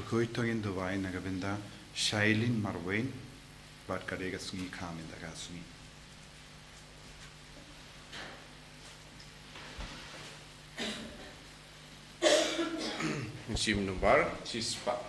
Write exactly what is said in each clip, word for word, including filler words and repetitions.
Khuid to ngin duwai na ka bynta Shailin Marwein bad ka dei ka sngi kham ynda ka sngi. Shim number shispah.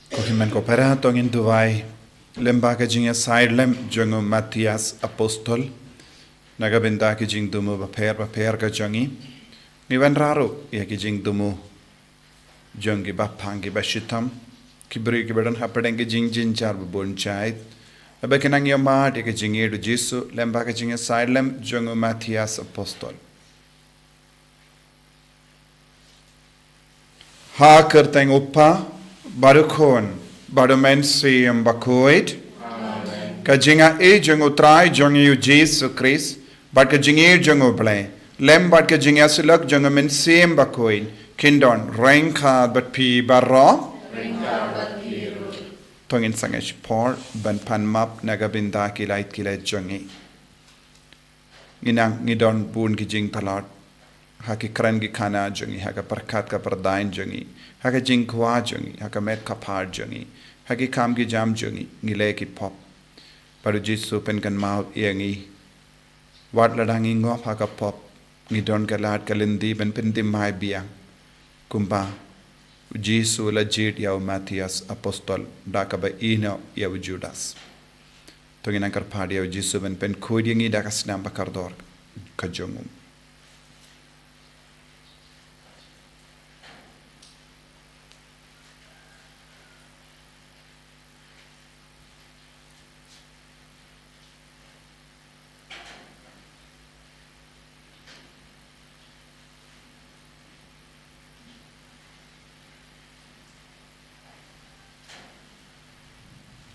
Ko hynmen ko para, to ngin duwai lem bad ka jingïasaid lem jong u Matthias Apostol na ka bynta ki jingthmu bapher bapher ka jong ngi. Ngi wanrah ruh ïa ki jingthmu jong ki baphang ki bashitom, ki briew kiba don hapdeng ki jingjynjar babun jait. Haba ki nang ïa mad ïa ka jingïeit u Jisu lem bad ka jingïasaid lem jong u Matthias Apostol. Ha ka kyrteng u Kpa bad u Khun bad u Mynsiem Bakhuid. Ka jingaiei jong u Trai jong ngi u Jisu Khrist bad ka jingïeit jong u Blei lem bad ka jingïasyllok jong u Mynsiem Bakhuid kin don ryngkat bad phi baroh. To ngin sangeh shipor ban pan map na ka bynta ki lait ki lait jong ngi. Ngi nang ngi don bun ki jingtlot ha ki kren ki khana jong ngi, ha ka pyrkhat ka pyrdaiñ jong ngi, ha ka jingkwah jong ngi, ha ka met ka phad jong ngi, ha ki kam ki jam jong ngi, ngi leh ki pop. Bad u Jisu pynkynmaw ïa ngi, wat lada ngi ngop ha ka pop, ngi don ka lad ka lynti ban pynthymmai biang, kumba u Jisu u la jied ïa u Matthias Apostol da kaba ïehnoh ïa u Judas. To ngin nang kyrpad ïa u Jisu ban pynkhuid ïa ngi da ka snam ba kordor ka jong u.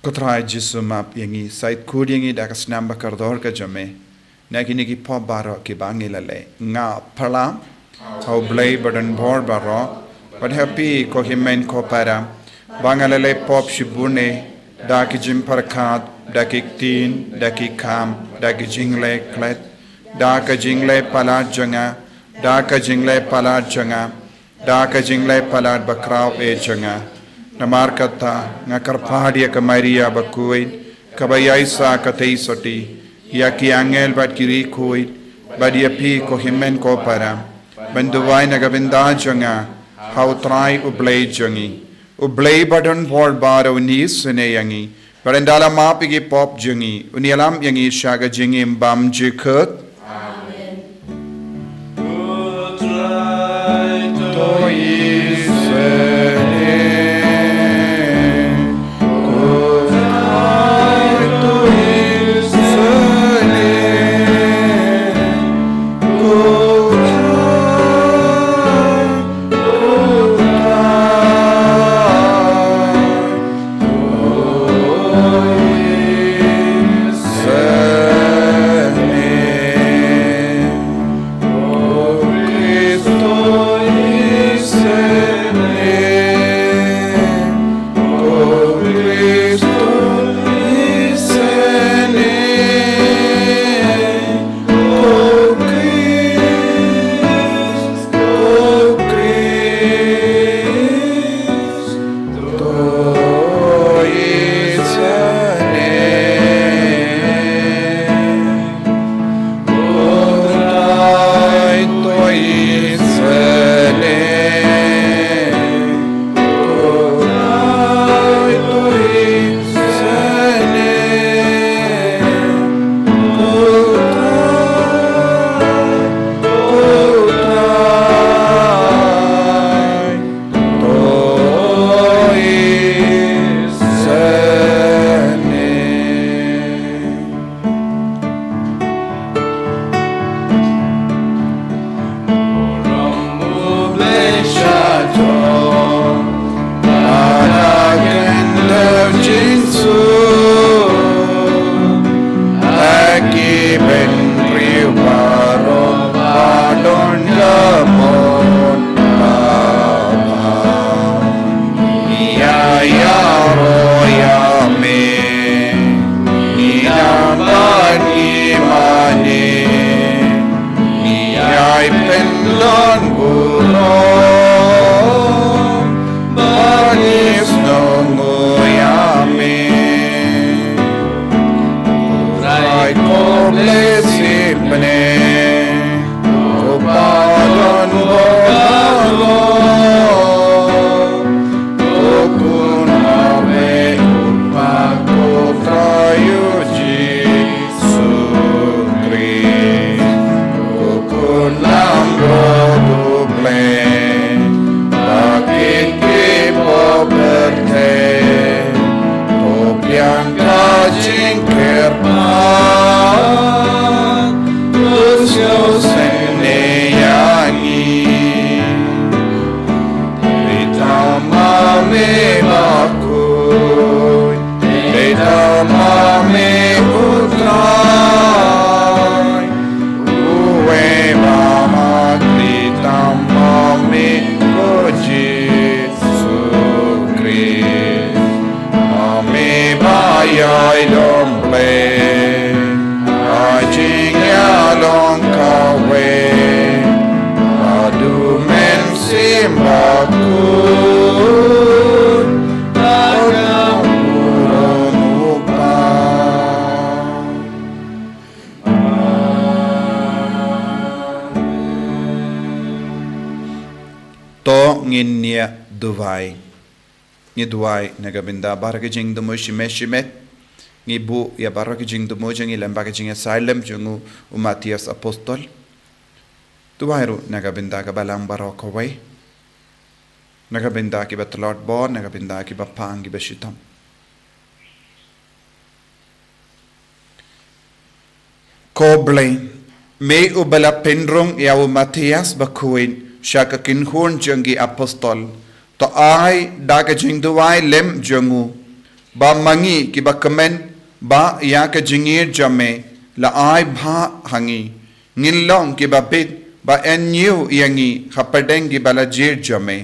Ko Trai Jisu, map ïa ngi, sa ïeit khuid ïa ngi da ka snam ba kordor ka jong me na kine ki pop baroh kiba ngi la leh. Nga pyrshang ha u Blei badonbor baroh bad ha phi ko hynmen ko para ba nga la leh pop shibun eh, da ki jingpyrkhat, da ki ktien, da ki kam, da ki jingleh klet, da ka jingleh palat jong nga, da ka jingleh palat jong nga, da ka jingleh palat bakhraw eh jong nga. Namar kata nga kyrpad ïa ka Maria bakhuid kaba ïaisah katei soti, ïa ki angel bad ki riewkhuid, bad ïa phi ko hynmen ko para, ban duwai na ka bynta jong nga ha u Trai u Blei jong ngi. U Blei badonbor baroh un isynei ïa ngi bad ynda la map ïa ki pop jong ngi un ïalam ïa ngi sha ka jingim bymjukut. Amen. To ngin ïa duwai. Ngi duwai na ka bynta baroh ki jingthmu shimet shimet. Ngi buh ïa baroh ki jingthmu jong ngi lem bad ka jingïasai lem jong u, u Matthias Apostol. Duwai ruh na ka bynta ka balang baroh kawei. Na ka bynta kiba tlot bor, na ka bynta kiba pang, kiba shitom. Ko Blei, me uba la pynrung ïa u Matthias bakhuid sha ka kynhun jong ki apostol, to ai da ka jingduwai lem jong u, ba ma ngi kiba kmen bha ïa ka jingïeit jong me, la ai bha ha ngi, ngin long kiba bit bad ñiew ïa ngi hapdeng kiba la jied jong me.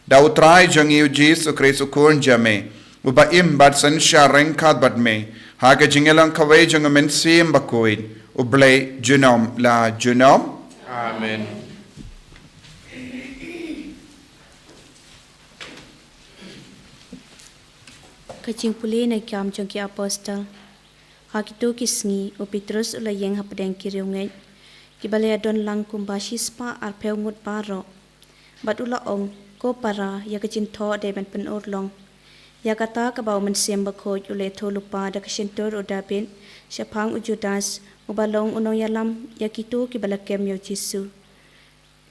Da U Trai jong ngi U Jisu Khrist U Khun jong me, uba im bad synshar ryngkat bad me, ha ka jingïalang kawei jong U Mynsiem Bakhuid, U Blei junom la junom. Amen. Ka jingpule na Kam jong ki Apostol. Ha kito ki sngi, u Petrus u la ïeng hapdeng ki riewngeit kiba la ïadon lang kumba shispah arphew ngut baroh. Bad u la ong, ko para, ïa ka jingthoh dei ban pynurlong. Ïa kata kaba U Mynsiem Bakhuid u la ïathuh lypa da ka shyntur u Dabid shaphang u Judas, uba long u nongïalam ïa kito kiba la kem ïa U Jisu.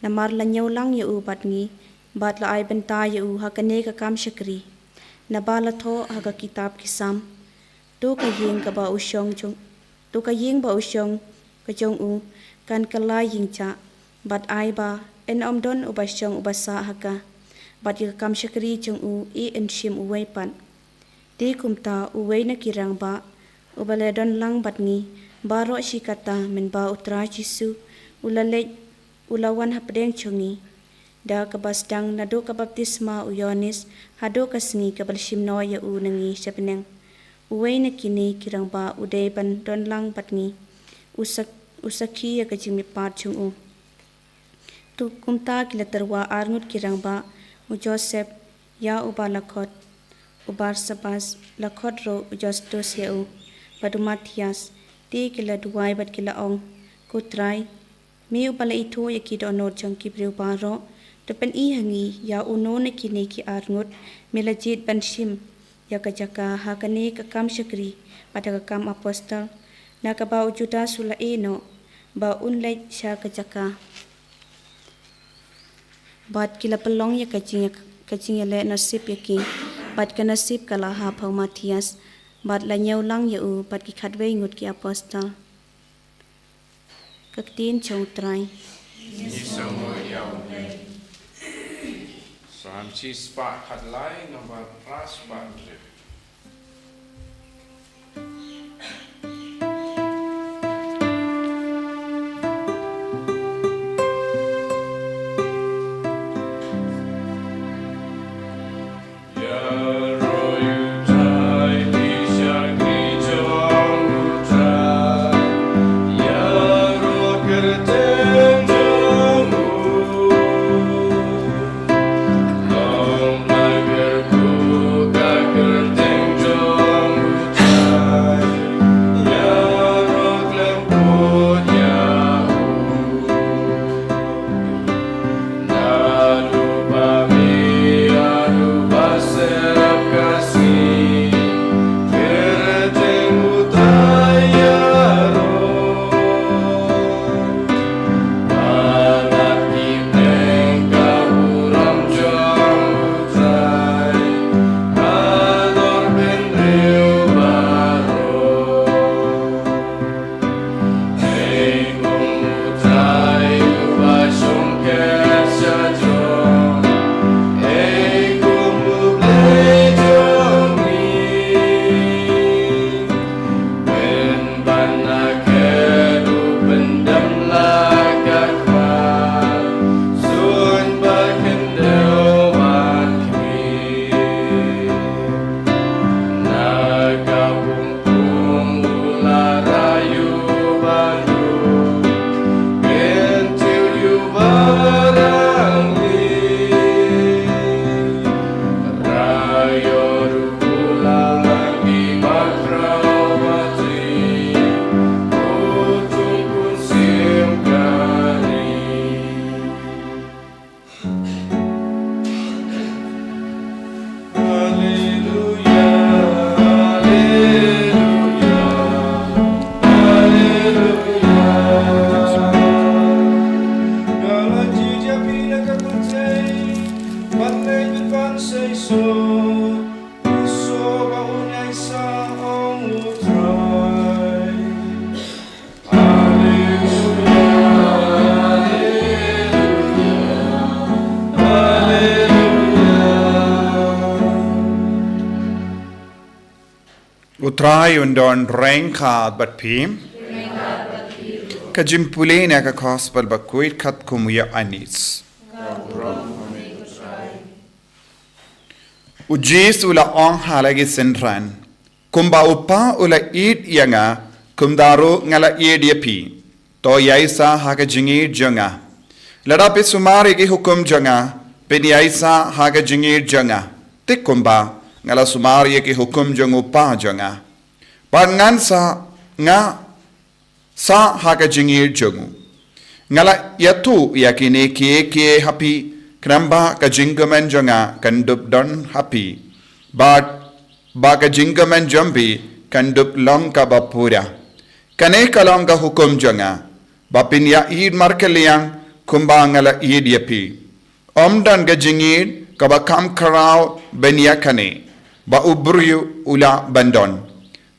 Namar la ñiew lang ïa u bad ngi, bad la ai bynta ïa u ha kane ka kam shakri. Naba la thoh ha ka kitab ki Salm, to ka ïing kaba u shong jong, to ka ïing ba u shong ka jong u kan kylla ïing jah, bad ai ba yn ym don uba shong uba sah ha ka, bad ïa ka kam shakri jong u yn shim uwei pat. Te kumta uwei na ki rangbah, uba la don lang bad ngi baroh shi katta mynba U Trai Jisu u la leit, u la wan hapdeng jong ngi, da kaba sdang naduh ka baptisma u Ïoannis haduh ka sngi kaba la shim noh ïa u na ngi sha bneng. Uwei na kine ki rangbah u dei ban don lang bad ngi, u sak-, u sakhi ïa ka jingmihpat jong u. To kumta ki la tyrwa arngut ki rangbah, u Joseph, ïa uba la khot u Barsabas, la khot ruh u Justus ïa u, bad u Matthias. Te ki la duwai bad ki la ong, ko Trai, me uba la ithuh ïa ki dohnud jong ki briew baroh, to pyni ha ngi ïa uno na kine ki arngut me la jied ban shim ïa ka jaka ha kane ka kam shakri bad ha ka kam apostol, na kaba u Judas u la ïeh noh ba un leit sha ka jaka. Bad ki la pynlong ïa ka jing, ka jingïaleh nasib ïa ki, bad ka nasib ka la hap ha u Matthias, bad la ñiew lang ïa u bad ki khatwei ngut ki apostol. Ka ktien jong U Trai. Ngi sngewnguh ïa U Blei. Salm shispah khatlai, nombar phra spah hynriew. Ban leit bad ban sei suk, u suk ba un ïaisah, ong U Trai. Haleluya, haleluya, haleluya. U Trai un don ryngkat bad phi. Ka jingpule na ka Gospel bakhuid katkum u Ïoannis. U Jisu u la ong ha la ki synran, kumba u Kpa u la ïeit ïa nga, kumta ruh nga la ïeit ïa phi. To ïaisah ha ka jingïeit jong nga. Lada phi sumar ïa ki hukum jong nga, phin ïaisah ha ka jingïeit jong nga, thik kumba nga la sumar ïa ki hukum jong u Kpa jong nga. Bad ngan sah, nga sah ha ka jingïeit jong u. Nga la ïathuh ïa kine kiei kiei ha phi, khnang ba ka jingkmen jong nga kan dup don ha phi, bad ba ka jingkmen jong phi kan dup long kaba pura. Kane ka long ka hukum jong nga, ba phin ïa ïeit markylliang kumba nga la ïeit ïa phi. Ym don ka jingïeit kaba kham khraw ban ïa kane, ba u briew u lah ban don,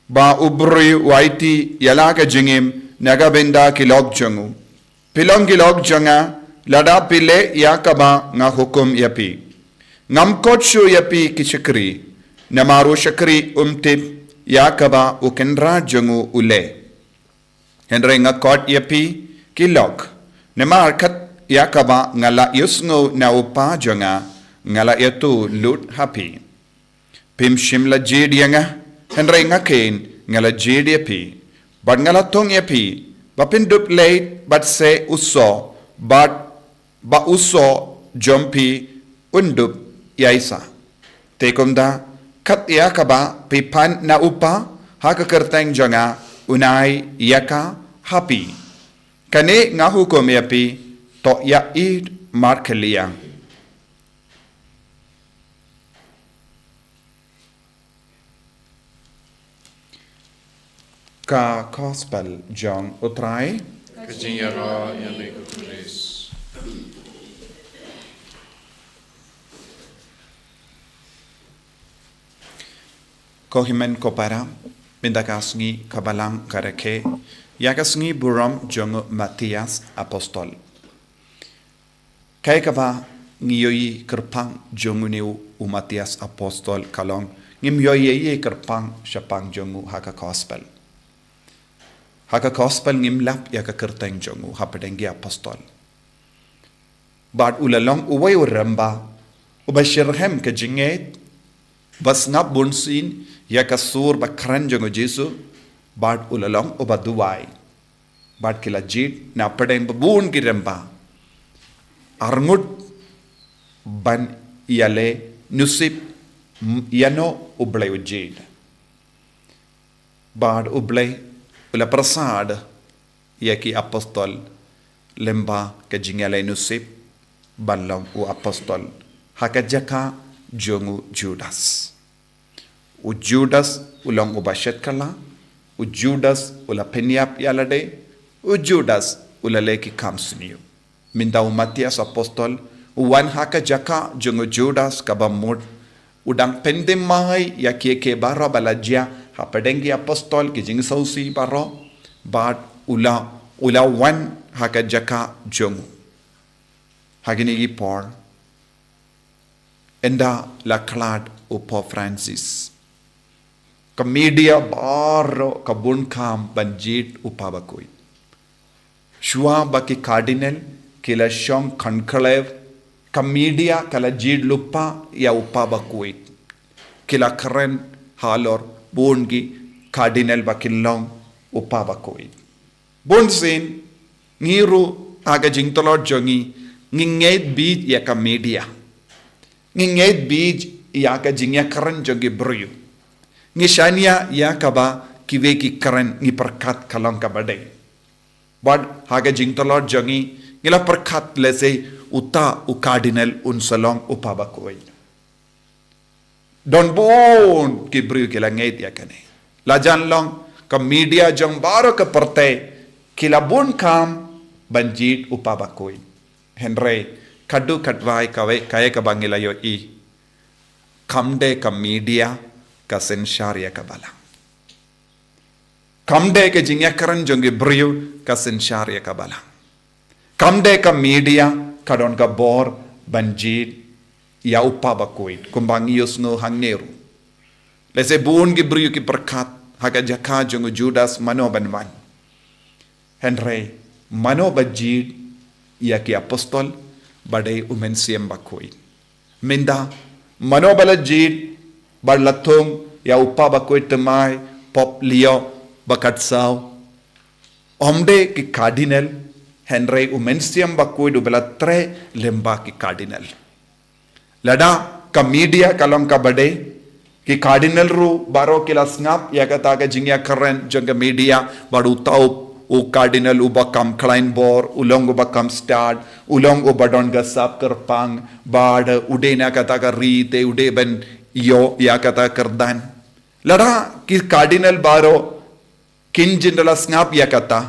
ba u briew u aiti ïa la ka jingim na ka bynta ki lok jong u. Phi long ki lok jong nga lada phi leh ïa kaba nga hukum ïa phi. Ngam khot shuh ïa phi ki shakri, namar u shakri um tip ïa kaba u kynrad jong u u leh. Hynrei nga khot ïa phi ki lok, namar kat ïa kaba nga la ïohsngew na u Kpa jong nga, nga la ïathuh lut ha phi. Phim shym la jied ïa nga, hynrei nga keiñ nga la jied ïa phi. Bad nga la thung ïa phi, ba phin dup leit bad seh u soh, bad ba u soh jong phi un dup ïaisah. Te kumta, kat ïa kaba phi pan na u Kpa ha ka kyrteng jong nga, un ai ïa ka ha phi. Kane nga hukum ïa phi, to ïa ïeit markylliang. Ka Gospel jong U Trai. Ka jingïaroh ïa me ko Khrist. Ko hynmen ko para, mynta ka sngi ka Balang ka rakhe ïa ka sngi burom jong u Matthias Apostol. Kaei kaba ngi ïohi kyrpang jong une u Matthias Apostol ka long, ngim ïohi ei ei kyrpang shaphang jong u ha ka Gospel. Ha ka Gospel ngim lap ïa ka kyrteng jong u hapdeng ki Apostol. Bad u la long uwei u rymba uba shitrhem ka jingngeit, ba sngap bunsien ïa ka sur ba kren jong u Jisu, bad u la long uba duwai. Bad ki la jied na pdeng ba bun ki rymba arngut ban ïaleh nusip ïano U Blei u jied. Bad U Blei u la pyrsad ïa ki Apostol lyngba ka jingïaleh nusip ban long u Apostol ha ka jaka jong u Judas. U Judas u long uba shet kylla, u Judas u la pynïap ïa lade, u Judas u la leh ki kam sniew. Mynta u Matthias Apostol u wan ha ka jaka jong u Judas kaba mut, u dang pynthymmai ïa kiei kiei baroh ba la jia hapdeng ki Apostol, ki jingsngewsih baroh, bad u la, u la wan ha ka jaka jong u. Ha kine ki por, ynda la khlad u Pope Francis, ka media baroh ka bun kham ban jied u Papa bakhuid. Shuwa ba ki Cardinal ki la shong conclave, ka media ka la jied lypa ïa u Papa bakhuid. Ki la kren halor bun ki Cardinal ba kin long u Papa bakhuid. Bunsien, ngi ruh ha ka jingtlot jong ngi, ngi ngeit beit ïa ka media. Ngi ngeit beit ïa ka jingïakren jong ki briew. Ngi shaniah ïa kaba kiwei ki kren, ngi pyrkhat ka long kaba dei. Bad ha ka jingtlot jong ngi, ngi la pyrkhat lehse uta u Cardinal un sa long u Papa bakhuid. Don bun ki briew ki la ngeit ïa kane. La jan long ka media jong baroh ka pyrthei ki la bun kham ban jied u Papa bakhuid. Hynrei Ka dei ka dwai kawei, kaei kaba ngi la ïohi. Kam dei ka media ka synshar ïa ka balang. Kam dei ka jingïakren jong ki briew ka synshar ïa ka balang. Kam dei ka media ka don ka bor ban jied ïa u Pa Bakhuid, kumba ngi ïohsngew hangne ruh. Lehse bun ki briew ki pyrkhat ha ka jaka jong u Judas mano ban wan. Hynrei mano ba jied ïa ki apostol? Ba dei u Mynsiem Bakhuid. Mynta mano ba la jied bad la thung ïa u Pa Bakhuid thymmai, Pope Leo ba khatsaw? Ym dei ki cardinal, hynrei u Mynsiem Bakhuid uba la trei lyngba ki cardinal. Lada ka media ka long kaba dei, ki cardinal ruh baroh ki la sngap ïa kata ka jingïakren jong ka media, bad uta u cardinal uba kham khlaiñ bor, u long uba kham stad, u long uba don ka sap kyrpang, bad u dei na kata ka ri te u dei ban ïoh ïa kata ka kyrdan. Lada ki cardinal baroh kin jin da la sngap ïa kata,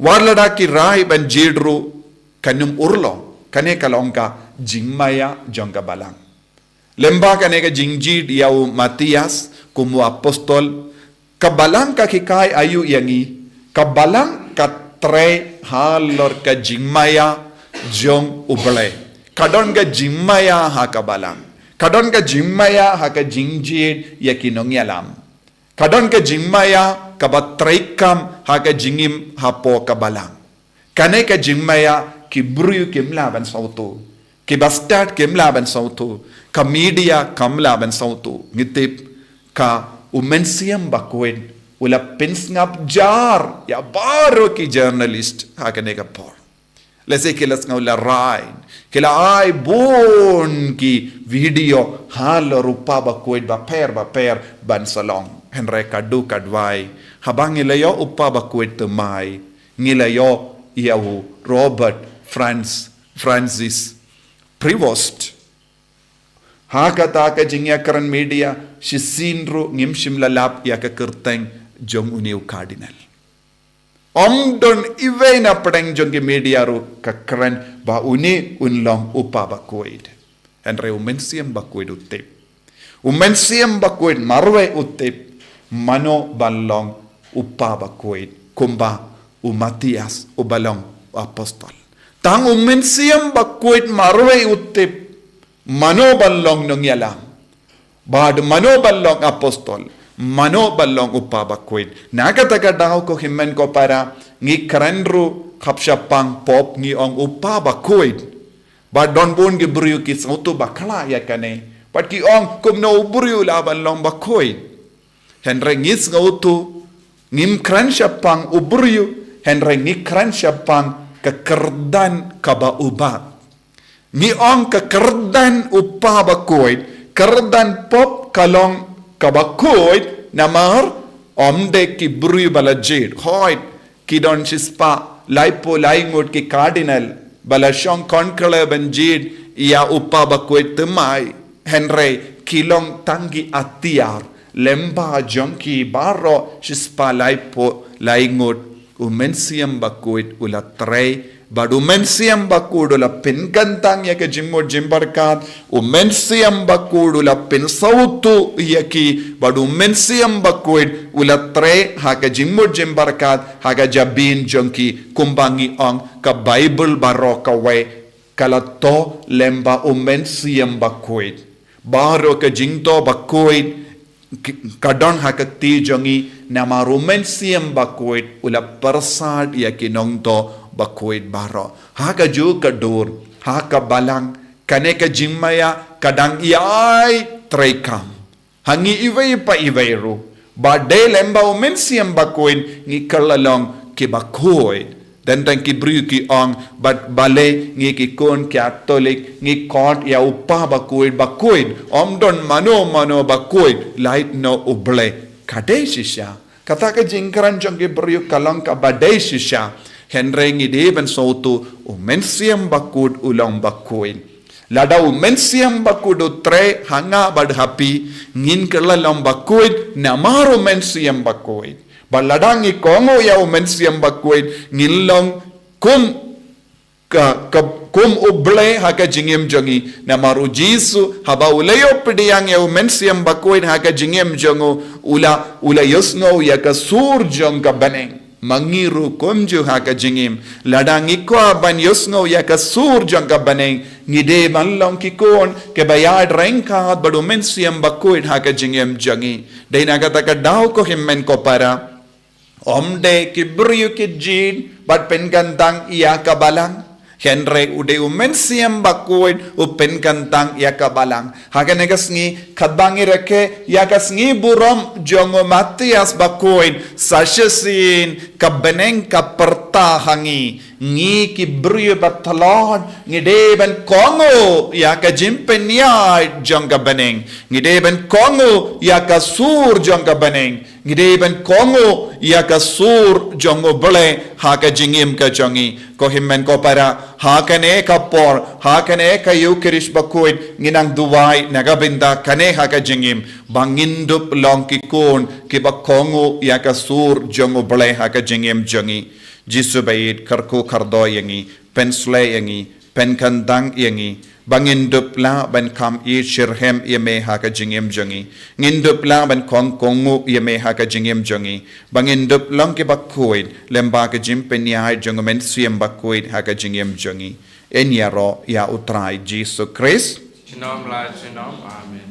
wat lada ki rai ban jied ruh, kan ym urlong. Kane ka long ka jingmaïa jong ka balang. Lyngba kane ka jingjied ïa u Matthias kum u apostol, ka balang ka hikai aïu ïa ngi? Ka balang ka trei halor ka jingmaïa jong U Blei. Ka don ka jingmaïa ha ka balang. Ka don ka jingmaïa ha ka jingjied ïa ki nongïalam. Ka don ka jingmaïa kaba treikam ha ka jingim hapoh ka balang. Kane ka jingmaïa ki briew kim lah ban sngewthuh. Ki bastad kim lah ban sngewthuh. Ka media kam lah ban sngewthuh. Ngi tip ka u Mynsiem Bakhuid u la pynsngap jar ïa baroh ki journalist ha kane ka por. Lehse ki la sngew la rai, ki la ai bun ki video halor u Pa Bakhuid bapher bapher ban sa long. Hynrei ka dei ka dwai, haba ngi la ïoh u Pa Bakhuid thymmai, ngi la ïoh ïa u Robert Franz, Francis Prevost. Ha kata ka jingïakren media, shisien ruh ngim shym la lap ïa ka kyrteng jong une u cardinal. Ym don iwei na pdeng jong ki media ruh ka kren ba une un long u Pa Bakhuid. Hynrei u Mynsiem Bakhuid u tip. U Mynsiem Bakhuid marwei u tip mano ban long u Pa Bakhuid, kumba u Matthias uba long u apostol. Tang u Mynsiem Bakhuid marwei u tip mano ban long nongïalam. Bad mano ban long apostol, mano ban long u Pa Bakhuid. Na kata ka daw ko hynmen ko para, ngi kren ruh khap shaphang Pope ngi ong u Pa Bakhuid. Bad don bun ki briew ki sngewthuh bakla ïa kane. Bad ki ong kumno u briew lah ban long bakhuid. Hynrei ngi sngewthuh, ngim kren shaphang u briew, hynrei ngi kren shaphang ka kyrdan kaba u bat. Ngi ong ka kyrdan u Pa Bakhuid, kyrdan Pope ka long kaba khuid, namar ym dei ki briew ba la jied. Hooid, ki don shispah laiphew laingut ki cardinal ba la shong conclave ban jied ïa u Pa Bakhuid thymmai. Hynrei ki long tang ki atiar lyngba jong ki baroh shispah laiphew laingut. U Mynsiem Bakhuid u la trei, bad u Mynsiem Bakhuid u la pynkyntang ïa ka jingmut jingpyrkhat, u Mynsiem Bakhuid u la pynsngewthuh ïa ki, bad u Mynsiem Bakhuid u la trei ha ka jingmut jingpyrkhat, ha ka jabieng jong ki, kumba ngi ong ka Baibl baroh kawei ka la thoh lyngba u Mynsiem Bakhuid. Baroh ka jingthoh bakhuid ka don ha ka kti jong ngi namar u Mynsiem Bakhuid u la pyrsad ïa ki nongthoh bakhuid baroh. Ha kajuh ka dur, ha ka balang, kane ka jingmaïa ka dang ïai treikam. Ha ngi iwei pa iwei ruh, ba dei lyngba u Mynsiem Bakhuid ngi kylla long ki bakhuid. Tang tang ki briew ki ong, bad balei ngi ki khun Katholik ngi khot ïa u Pa Bakhuid, bakhuid. Ym don mano mano bakhuid, lait noh U Blei. Ka dei shisha. Kata ka jingkren jong ki briew ka long kaba dei shisha. Hynrei ngi dei ban sngewthuh, u Mynsiem Bakhuid u long bakhuid. Lada u Mynsiem Bakhuid u trei ha nga bad ha phi, ngin kylla long bakhuid namar u Mynsiem Bakhuid. Bad lada ngi kohnguh ïa u Mynsiem Bakhuid, ngin long kum ka, ka kum U Blei ha ka jingim jong ngi. Namar U Jisu, haba u la ïoh pdiang ïa U Mynsiem Bakhuid ha ka jingim jong u, u la, u la ïohsngew ïa ka sur jong ka bneng. Ma ngi ruh kumjuh ha ka jingim, lada ngi kwah ban ïohsngew ïa ka sur jong ka bneng, ngi dei ban long ki khun kiba ïaid ryngkat bad U Mynsiem Bakhuid ha ka jingim jong ngi. Dei na kata ka daw, ko hynmen ko para, ym dei ki briew ki jied ban pynkyntang ïa ka balang, hynrei u dei U Mynsiem Bakhuid u pynkyntang ïa ka balang. Ha kane ka sngi, katba ngi rakhe ïa ka sngi burom jong u Matthias Bakhuid, sa shisien ka bneng ka pyrta ha ngi. Ngi ki briew ba tlot, ngi dei ban kohnguh ïa ka jingpynïaid jong ka bneng. Ngi dei ban kohnguh ïa ka sur jong ka bneng. Ngi dei ban kohnguh ïa ka sur jong U Blei ha ka jingim ka jong ngi. Ko hynmen ko para, ha kane ka por, ha kane ka Ïukharist Bakhuid, ngi nang duwai na ka bynta kane ha ka jingim, ba ngin dup long ki khun kiba kohnguh ïa ka sur jong U Blei ha ka jingim jong ngi. Jisu baieit, kyrkhu kyrdoh ïa ngi, pynshlei ïa ngi, pynkyntang ïa ngi, ba ngin dup lah ban kham ïeit shitrhem ïa me ha ka jingim jong ngi. Ngin dup lah ban khong kohnguh ïa me ha ka jingim jong ngi, ba ngin dup long kiba khuid lyngba ka jingpynïaid jong U Mynsiem Bakhuid ha ka jingim jong ngi. Yn ïaroh ïa U Trai Jisu Khrist. Junom la junom. Amen.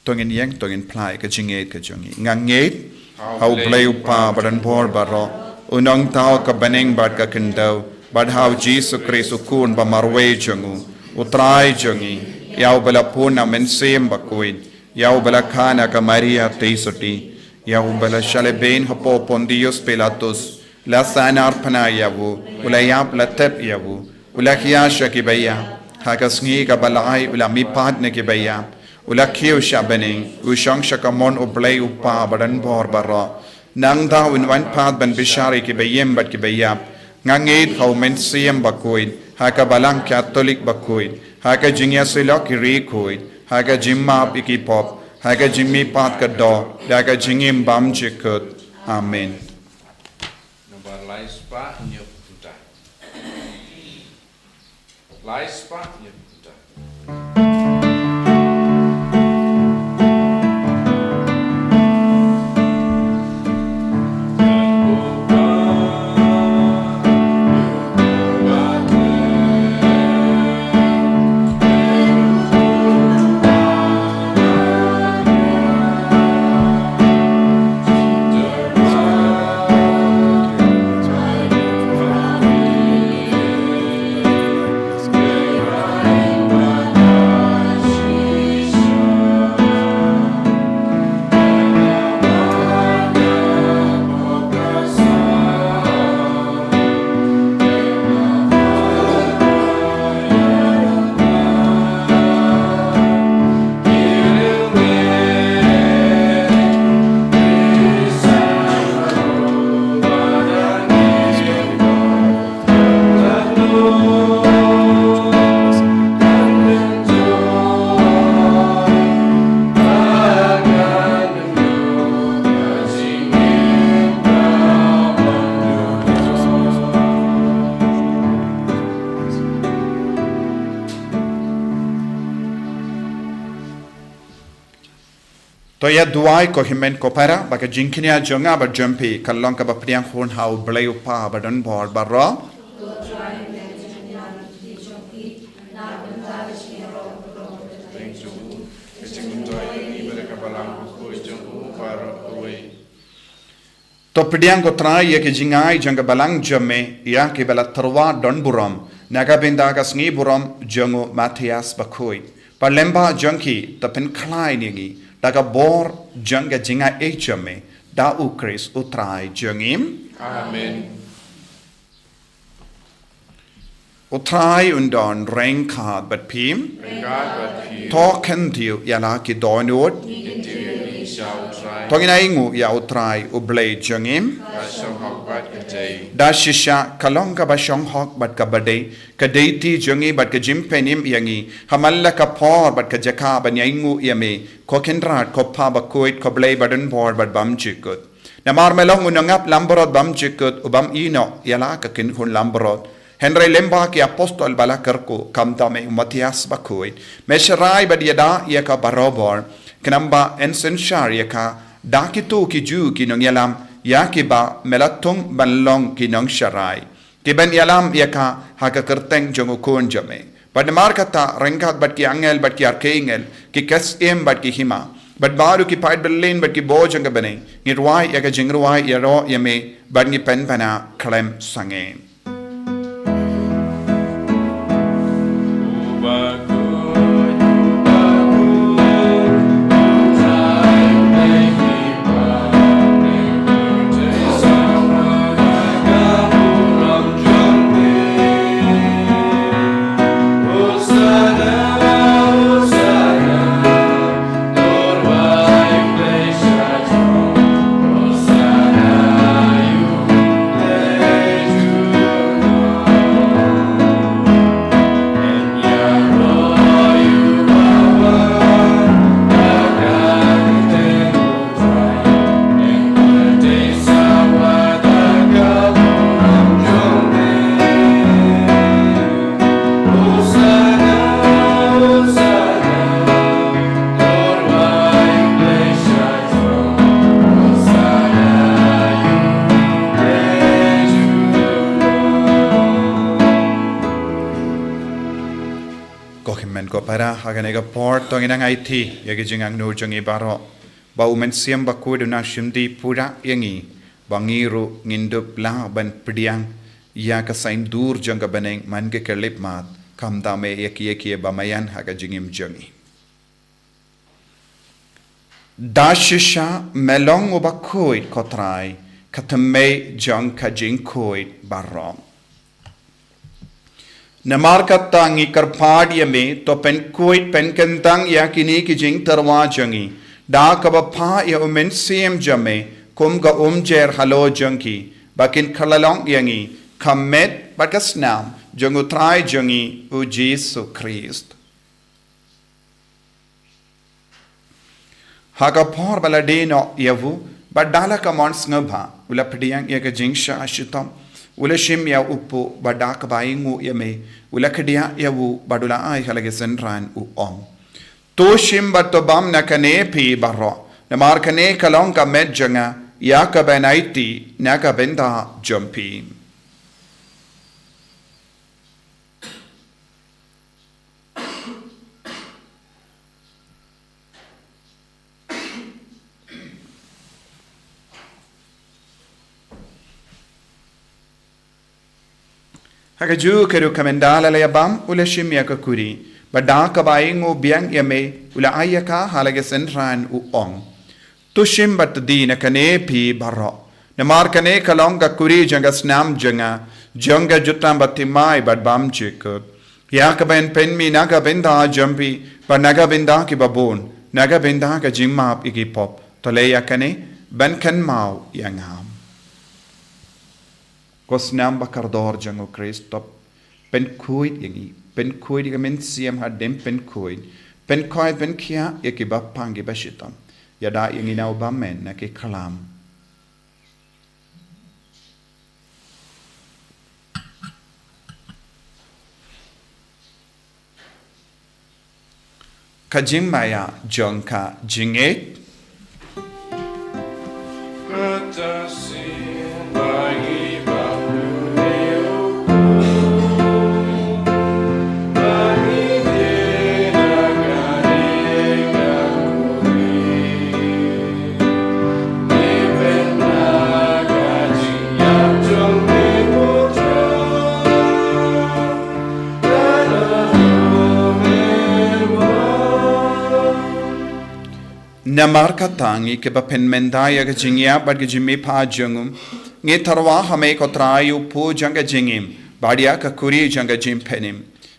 To ngin ïeng, to ngin phla ïa ka jingngeit ka jong ngi. Nga ngeit ha U Blei U Kpa badonbor baroh, U Nongthaw ka bneng bad ka khyndew, bad ha U Jisu Khrist U Khun ba marwei jong U, U Trai jong ngi, ïa uba la pun na U Mynsiem Bakhuid, ïa uba la kha na ka Maria theisotti, ïa uba la shah lehbeiñ hapoh Pontius Pilatus, la sahnarphna ïa u, u la ïap, la tep ïa u, u la khia sha ki baïap, ha ka sngi kaba lai u la mihpat na ki baïap, u la kiew sha bneng, u shong sha kamon U Blei U Kpa badonbor baroh. Nangta un wan pat ban bishar ïa ki baïem bad ki baïap. Nga ngeit ha U Mynsiem Bakhuid, ha ka Balang Katholik bakhuid, ha ka jingïasyllok ki riewkhuid, ha ka jingmap ïa ki pop, ha ka jingmihpat ka doh, da ka jingim bymjukut. Amen. Nombar lai spah hynñiew phew khyndai. Lai spah hynñiew phew khyndai. To ïa duwai ko hynmen ko para, ba ka jingkñia jong nga bad jong phi kan long kaba pdiang hun ha U Blei U Kpa badonbor baroh. To pdiang ko Trai ïa ki jingai jong ka balang jong me, ïa kiba la tyrwa don burom na ka bynta ka sngi burom jong u Matthias Bakhuid. Bad lyngba jong ki to pynkhlaiñ ïa ngi da ka bor jong ka jingaiei jong me, da U Khrist U Trai jong ngi. Amen. U Trai un don ryngkat bad phi. Ryngkat bad phi. To khyndiat ïa la ki dohnud. Khyndiat ïa ngi To ngin ainguh ïa U Trai U Blei jong ngi. Da shisha ka long kaba shong hok bad kaba dei, ka dei ti jong ngi bad ka jingpynim ïa ngi ha man la ka por bad ka jaka ban ïainguh ïa me, ko Kynrad, ko Pa bakhuid, ko Blei badonbor bad bymjukut. Namar me long U Nongap langbrot bymjukut, u bym ïehnoh ïa la ka kynhun langbrot. Hynrei lyngba ki apostol ba la kyrkhu, khamtam me, U Matthias bakhuid, me sharai bad ïada ïa ka barabor, khnang ba yn synshar ïa ka da kito ki Jiw ki nongïalam, ïa kiba me la thung ban long ki nongsharai, ki ban ïalam ïa ka ha ka kyrteng jong U Khun jong me. Bad namar kata, ryngkat bad ki angel bad ki archangel, ki ksiem bad ki hima, bad baroh ki paid byllien bad ki bor jong ka bneng, ngi rwai ïa ka jingrwai ïaroh ïa me, bad ngi pynbna khlem sangeh. Ko hynmen ko para, ha kane ka por to ngin nang aiti ïa ki jingangnud jong ngi baroh, ba U Mynsiem Bakhuid un nang shim dih pura ïa ngi, ba ngi ruh ngin dup lah ban pdiang ïa ka saiñdur jong ka bneng man ka khyllipmat, khamtam me, ïa kiei kiei ba maïan ha ka jingim jong ngi. Da shisha me long U Bakhuid, ko Trai, ka thymmei jong ka jingkhuid baroh. Namar kata ngi kyrpad ïa me, to pynkhuid pynkyntang ïa kine ki jingtyrwa jong ngi da kaba phah ïa U Mynsiem jong me kum ka umjer halor jong ki, ba kin kylla long ïa ngi ka met bad ka snam jong U Trai jong ngi U Jisu Khrist. Ha ka por ba la die noh ïa u, bad da la ka mon sngewbha, u la pdiang ïa ka jingshah shitom, u la shim ïa u kpuh, bad da kaba ainguh ïa me, u la khdiah ïa u, bad u la ai ha la ki synran, u ong: To shim bad to bam na kane phi baroh, namar kane ka long ka met jong nga, ïa kaban aiti na ka bynta jong phi. Ha kajuh ka rukom, ynda la ïa bam, u la shim ïa ka kuri, bad da kaba ainguh biang ïa me, u la ai ïa ka ha la ki synran, u ong: To shim bad to die na kane phi baroh, namar kane ka long ka kuri jong ka snam jong nga, jong ka jutang bathymmai bad bymjukut, ïa kaban pynmih na ka bynta jong phi, bad na ka bynta kiba bun, na ka bynta ka jingmap ïa ki pop. To leh ïa kane ban kynmaw ïa nga. Ko snam ba kordor jong U Khrist, to pynkhuid ïa ngi, pynkhuid ïa ka mynsiem hadien pynkhuid, pynkhuid pynkhiah ïa kiba pang kiba shitom. Ïada ïa ngi na u bymmen na ki khlam. Ka jingmaïa jong ka jingngeit. Namar kata ngi kiba pynmynta ïa ka jingïap bad ka jingmihpat jong u, ngi tyrwa ha me ko Trai, u kpu jong ka jingim, bad ïa ka kuri jong ka jingpynim.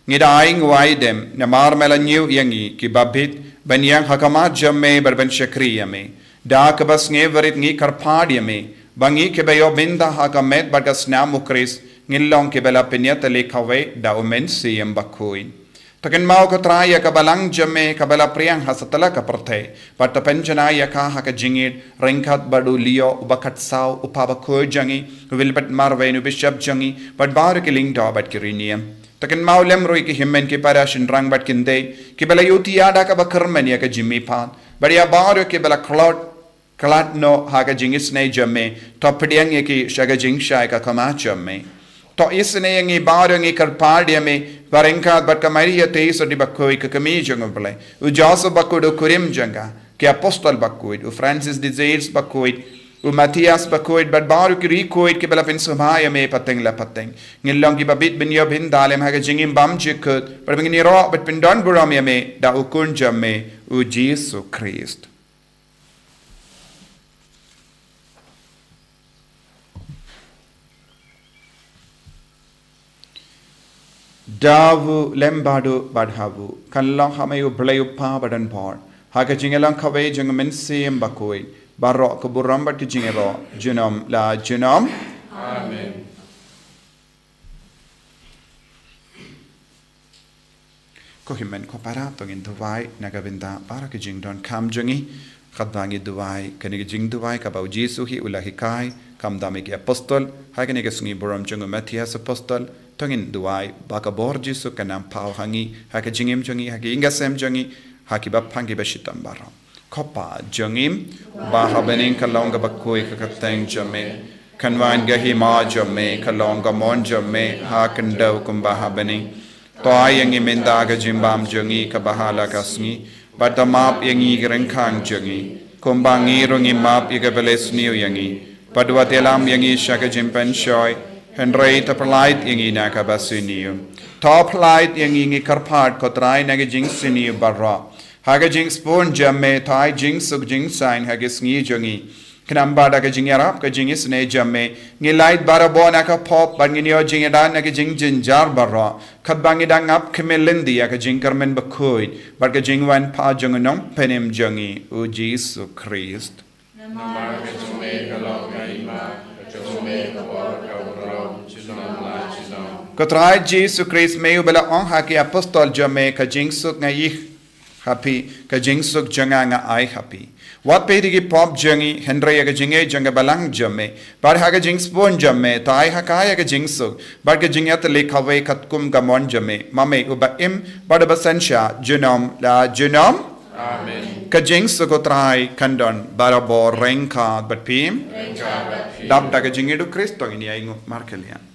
Ngi da ai nguh ai dem namar me la ñiew ïa ngi kiba bit ban ïeng ha khmat jong me bad ban shakri ïa me. Da kaba sngewrit ngi kyrpad ïa me, ba ngi kiba ïoh bynta ha ka met bad ka snam u Khrist, ngin long kiba la pynïatylli kawei da u Mynsiem Bakhuid. To kynmaw ko Trai ïa ka balang jong me kaba la phriang ha satlak ka pyrthei, bad to pynjanai ïa ka ha ka jingïeit ryngkat bad u Leo uba khatsaw, u kpa bakhuid jong ngi, u Wilbert Marwein u Bishop jong ngi, bad baroh ki lyngdoh bad ki riewniam. To kynmaw lem ruh ïa ki hynmen ki para shynrang bad ki khyndai, kiba la ïohi ïa da kaba kyrmen ïa ka jingmihpat, bad ïa baroh kiba la khlad khlad noh ha ka jingisynei jong me, to pdiang ïa ki sha ka jingshai ka khmat jong me. To isynei ïa ngi baroh, ngi kyrpad ïa me, ba ryngkat bad ka Maria Theisotti bakhuid ka kmie jong u Blei, u Joseph bakhuid u kurim jong ka, ki apostol bakhuid, u Francis de Sales bakhuid, u Matthias bakhuid, bad baroh ki riewkhuid kiba la pynsngewbha ïa me pateng la pateng, ngin long kiba bit ban ïoh bynta lem ha ka jingim bymjukut, bad ba ngin ïaroh bad pyndonburom ïa me da u Khun jong me, u Jisu Khrist. Da u lem bad u bad ha u, kan long ha me u Blei u Kpa badonbor, ha ka jingïalang kawei jong u Mynsiem Bakhuid, baroh ka burom bad ka jingïaroh, junom la junom. Amen. Ko hynmen ko para, to ngin duwai na ka bynta baroh ki jingdonkam jong ngi. Katba ngi duwai, kane ka jingduwai kaba u Jisu hi u la hikai, kam da me ki apostol, ha kane ka sngi burom jong u Matthias apostol, to ngin duwai ba ka bor Jisu kan nang paw ha ngi, ha ka jingim jong ngi, ha ka ïing ka sem jong ngi, ha ki bapang ki bashitom baroh. Ko Pa jong ngi, ba ha bneng, ka long kaba khuid ka kyrteng jong me. Kan wan ka hima jong me, ka long ka mon jong me, ha khyndew kumba ha bneng. To ai ïa ngi mynta ka jingbam jong ngi kaba ha la ka sngi. Bad to map ïa ngi ki ryngkang jong ngi, kumba ngi ruh ngi map ïa kiba la sniew ïa ngi. Bad wat ïalam ïa ngi sha ka jingpynshoi, hynrei to pyllait ïa ngi na kaba sniew. To pyllait ïa ngi, ngi kyrpad ko Trai, na ka jingsniew baroh. Ha ka jingsbun jong me, to ai jingsuk jingsaiñ ha ka sngi jong ngi. Khnang ba da ka jingïarap ka jingisynei jong me, ngin lait barabor na ka pop, bad ngin ïoh jingïada na ka jingjynjar baroh, katba ngi dang ap khmih lynti ïa ka jingkyrmen bakhuid bad ka jingwan pat jong u Nongpynim jong ngi, u Jisu Khrist. Namar ka jong me ka long ka hima, ka jong me ka bor, ka burom, junom la junom. Ko Trai Jisu Khrist, me uba la ong ha ki apostol jong me, ka jingsuk nga ai ha phi, ka jingsuk jong nga nga ai ha phi. Wat peit ïa ki pop jong ngi, hynrei ïa ka jingngeit jong ka balang jong me. Bad ha ka jingsbun jong me, to ai ha ka ïa ka jingsuk bad ka jingïatylli kawei katkum ka mon jong me, ma me uba im bad uba synshar junom la junom. Amen. Ka jingsuk u Trai kan don barabor ryngkat bad phi. Ryngkat bad phi. Dap da ka jingïeit u Khrist, to ngin ïa ainguh markylliang.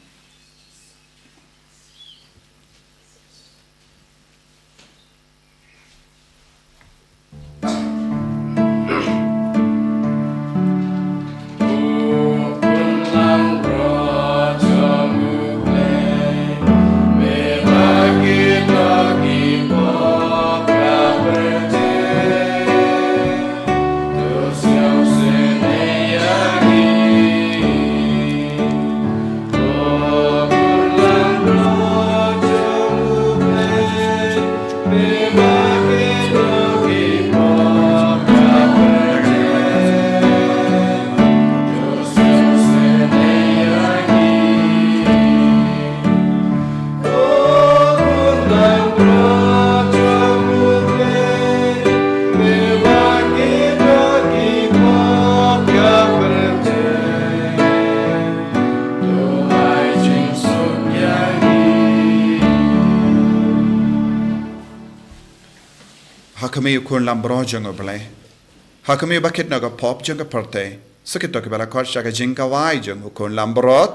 Ha khmih u Khun Langbrot jong u Blei, ha khmih ba kit na ka pop jong ka pyrthei, sa kito kiba la khot sha ka jingkawei jong u Khun Langbrot.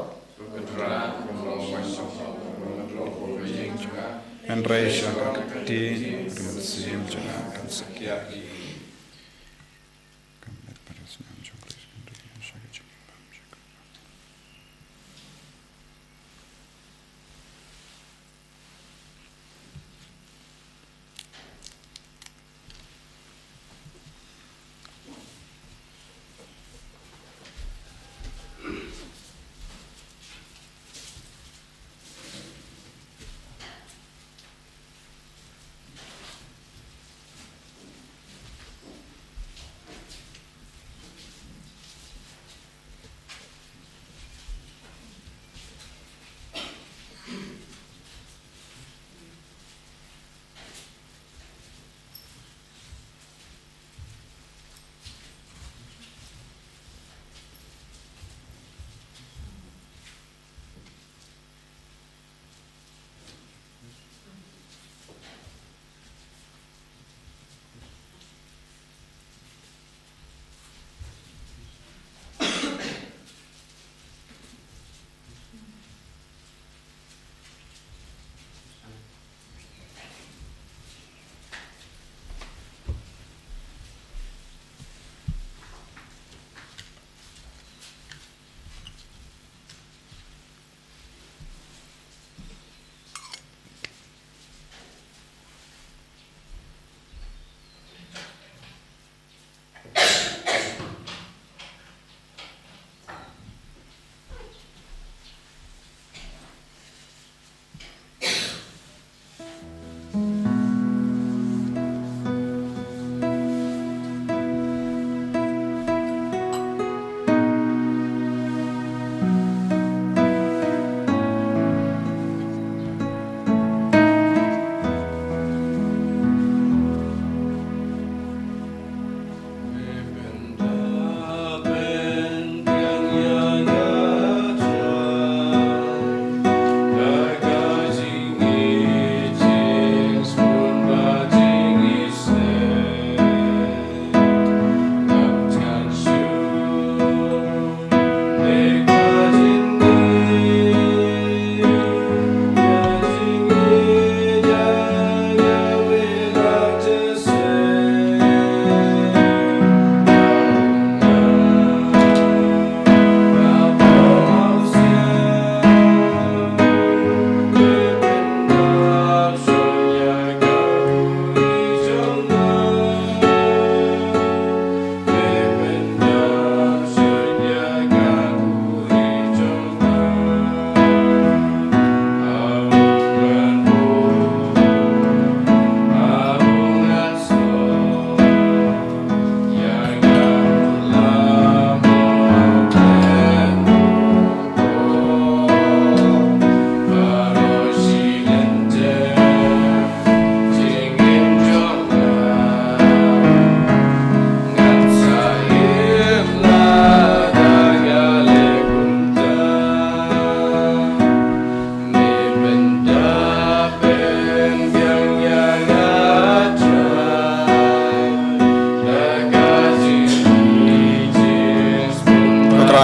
Hynrei sha ka ktien, ka mynsiem jong nga kan sa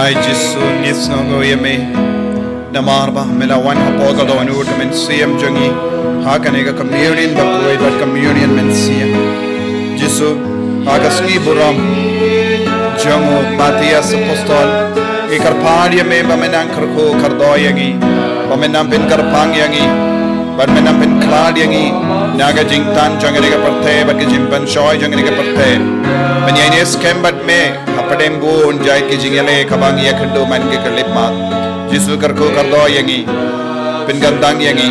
Ai Jisu, ngi sngewnguh ïa me. Namar ba me la wan hapoh ka dohnud ka mynsiem jong ngi ha kane ka communion bakhuid bad communion mynsiem. Jisu, ha ka sngi burom jong u Matthias Apostol, ngi kyrpad ïa me ba me nang kyrkhu kyrdoh ïa ngi, ba me nang pynkyrpang ïa ngi, bad me nang pynkhlad ïa ngi na ka jingtan jong kane ka pyrthei bad ka jingpynshoi jong kane ka pyrthei. Ban ïaineh skhem bad me hapdeng bun jait ki jingïaleh kaba ngi ïakynduh man ki khyllipmat. Jisu, kyrkhu kyrdoh ïa ngi, pynkyntang ïa ngi,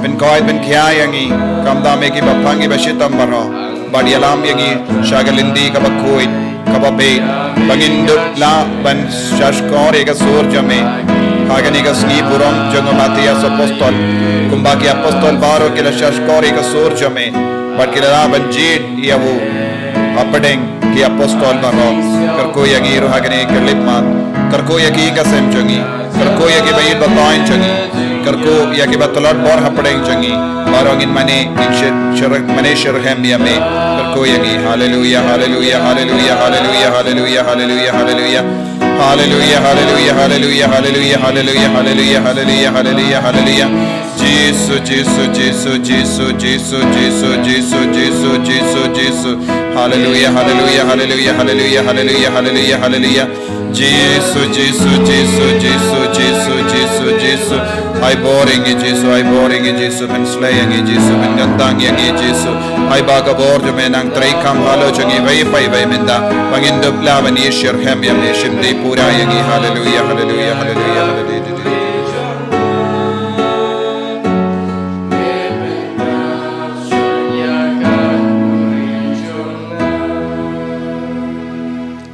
pynkoit pynkhia ïa ngi, khamtam ïa kiba pang kiba shitom baroh, bad ïalam ïa ngi sha ka lynti kaba khuid kaba bieit, ba ngin dup lah ban shahshkor ïa ka sur jong me ha kane ka sngi burom jong u Matthias Apostol, kumba ki apostol baroh ki la shahshkor ïa ka sur jong me bad ki la lah ban jied ïa u hapdeng ki apostol baroh. Kyrkhu ïa ngi ruh ha kane ka khyllipmat. Kyrkhu ïa ki ïing ka sem jong ngi. Kyrkhu ïa kiba ïeit ba thaiñ jong ngi. Kyrkhu ïa kiba tlot bor hapdeng jong ngi. Baroh ngin mane, ngin shir, shir, mane shitrhem ïa me. Kyrkhu ïa ngi. Haleluya, haleluya, haleluya, haleluya, haleluya, haleluya, haleluya. Haleluya, haleluya, haleluya, haleluya, haleluya, haleluya, haleluya, haleluya, haleluya. Jisu, Jisu, Jisu, Jisu. Haleluya, haleluya, haleluya, haleluya, haleluya, haleluya, haleluya, haleluya. Jisu, Jisu, Jisu, Jisu, Jisu, Jisu, Jisu. Ai bor ïa ngi Jisu, ai bor ïa ngi Jisu, pynsleh ïa ngi Jisu, pynkyntang ïa ngi Jisu. Ai ba ka bor jong me nang treikam halor jong ngi, wei pa wei mynta, ba ngin dup lah ban ïashah shitrhem ïa me, shim dei pura ïa ngi. Haleluya, haleluya, haleluya, haleluya.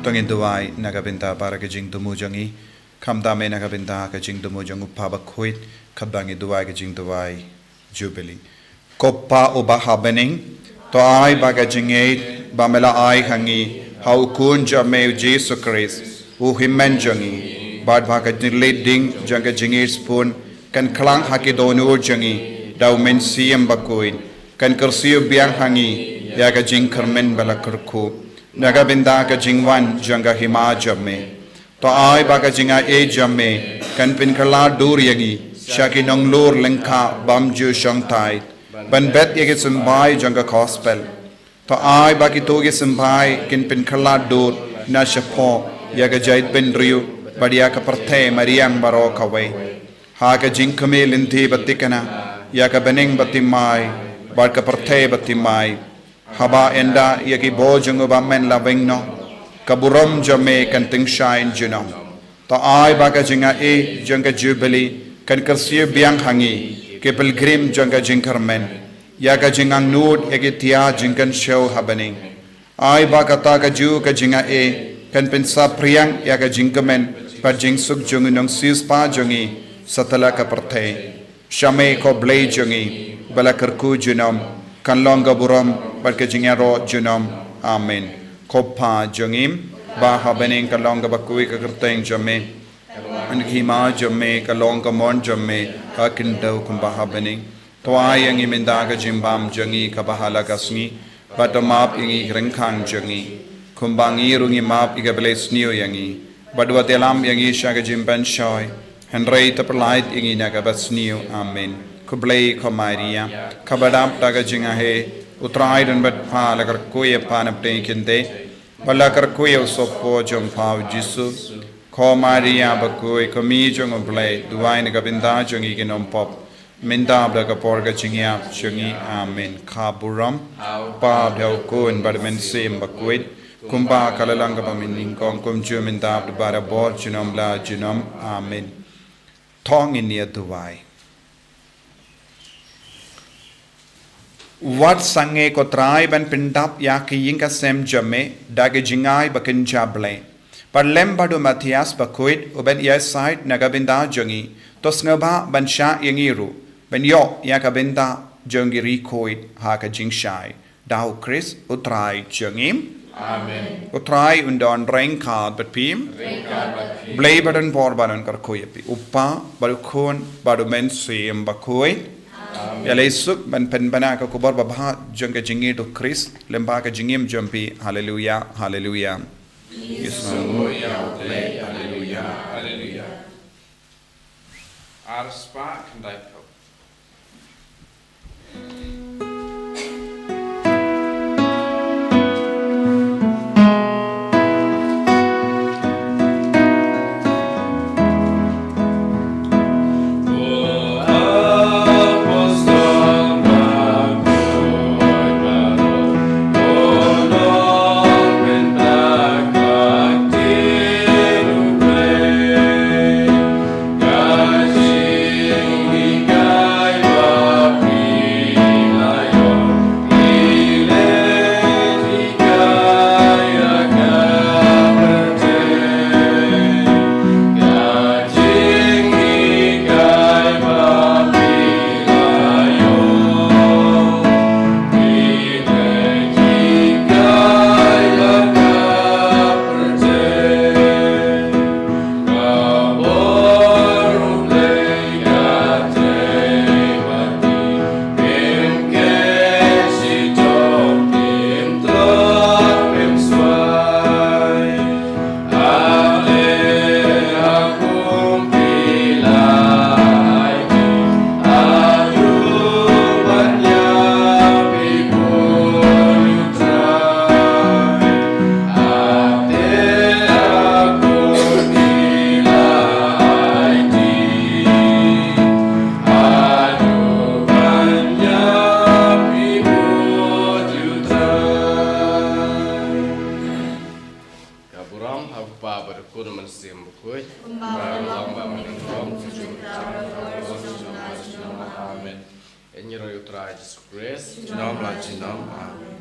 To ngin duwai na ka bynta para ka jingthmu jong ngi. Khamtam eh na ka bynta ka jingthmu jong u Kpa Bakhuid, katba ngi duwai ka jingduwai Jubili. Ko Pa uba ha bneng, to ai ba ka jingngeit ba me la ai ha ngi ha u Khun jong me u Jisu Khrist, u Hynmen jong ngi, bad ba ka jingïeit ding jong ka jingïeit sbun, kan khlaiñ ha ki dohnud jong ngi da u Mynsiem Bakhuid, kan kyrsiew biang ha ngi ïa ka jingkyrmen ba la kyrkhu na ka bynta ka jingwan jong ka Hima jong me. To ai ba ka jingaiei jong me kan pynkhlad dur ïa ngi sha ki nonglor lyngkha bymjukshongthait, ban bet ïa ki symbai jong ka Gospel. To ai ba kito ki symbai kin pynkhlad dur na shapoh ïa ka jaitbynriew bad ïa ka pyrthei mariang baroh kawei, ha ka jingkmie lynti ba thikna ïa ka bneng ba thymmai bad ka pyrthei ba thymmai, haba ynda ïa ki bor jong u Bamon la weng noh, ka burom jong me kan tyngshaiñ junom. To ai ba ka jingaiei jong ka Jubili kan kyrsiew biang ha ngi, ki pilgrim jong ka jingkyrmen, ïa ka jingangnud ïa ki thiah jingkynshew ha bneng. Ai ba kata kajuh ka jingaiei kan pynsaphriang ïa ka jingkmen bad jingsuk jong u Nongsiewspah jong ngi satlak ka pyrthei. Sha me ko Blei jong ngi, ba la kyrkhu junom, kan long ka burom bad ka jingïaroh junom. Amen. Ko Pa jong ngi ba ha bneng, kan long kaba khuid ka kyrteng jong me. Kan long ka hima jong me, kan long ka mon jong me ha khyndew kumba ha bneng. To ai ïa ngi mynta ka jingbam jong ngi kaba ha la ka sngi. Bad to map ïa ngi ki ryngkang jong ngi, kumba ngi ruh ngi map ïa kiba la sniew ïa ngi. Bad wat ïalam ïa ngi sha ka jingpynshoi, hynrei to pyllait ïa ngi na kaba sniew. Amen. Khublei ko Maria, kaba dap da ka jingaiei, u Trai u don bad pha. La kyrkhu ïa pha na pdeng ki khyndai, bad la kyrkhu ïa u sohpor jong pha u Jisu. Ko Maria bakhuid, ko Mei jong u Blei, duwai na ka bynta jong ngi ki nongpop, mynta bad ha ka por ka jingïap jong ngi. Amen. Ka burom u Kpa bad u Khun bad u Mynsiem Bakhuid, kumba ka la long kaba mynnyngkong, kumjuh mynta bad barabor, junom la junom. Amen. To ngin ïa duwai. Wat sangeh ko Trai ban pyndap ïa ka ïing ka sem jong me da ka jingai ba kynja Blei. Bad lem bad u Matthias Bakhuid uban ïasaid na ka bynta jong ngi, to sngewbha ban shah ïa ngi ruh ban ïoh ïa ka bynta jong ki riewkhuid ha ka jingshai. Da u Khrist u Trai jong ngi. Amen. U Trai un don ryngkat bad phi. Ryngkat bad phi. Blei ba don bor ba un kyrkhu ïa phi, u Kpa bad u Khun bad u Mynsiem Bakhuid. Amen. Ïa la ïasuk ban pynbna ka khubor babha jong ka jingïeit u Khrist lyngba ka jingim jong phi. Haleluya, haleluya. Ïa sngewnguh ïa u Blei. Haleluya. Haleluya. Ar spah khyndai phew. Ka burom ha u Kpa bad u Khun bad u Mynsiem Bakhuid. Kumba ka long ba mynnyngkong, sha u junom, sha u junom, sha u junom. Amen. Ïa ngi ruh ïa u Trai Jisu Khrist. Junom la junom. Amen.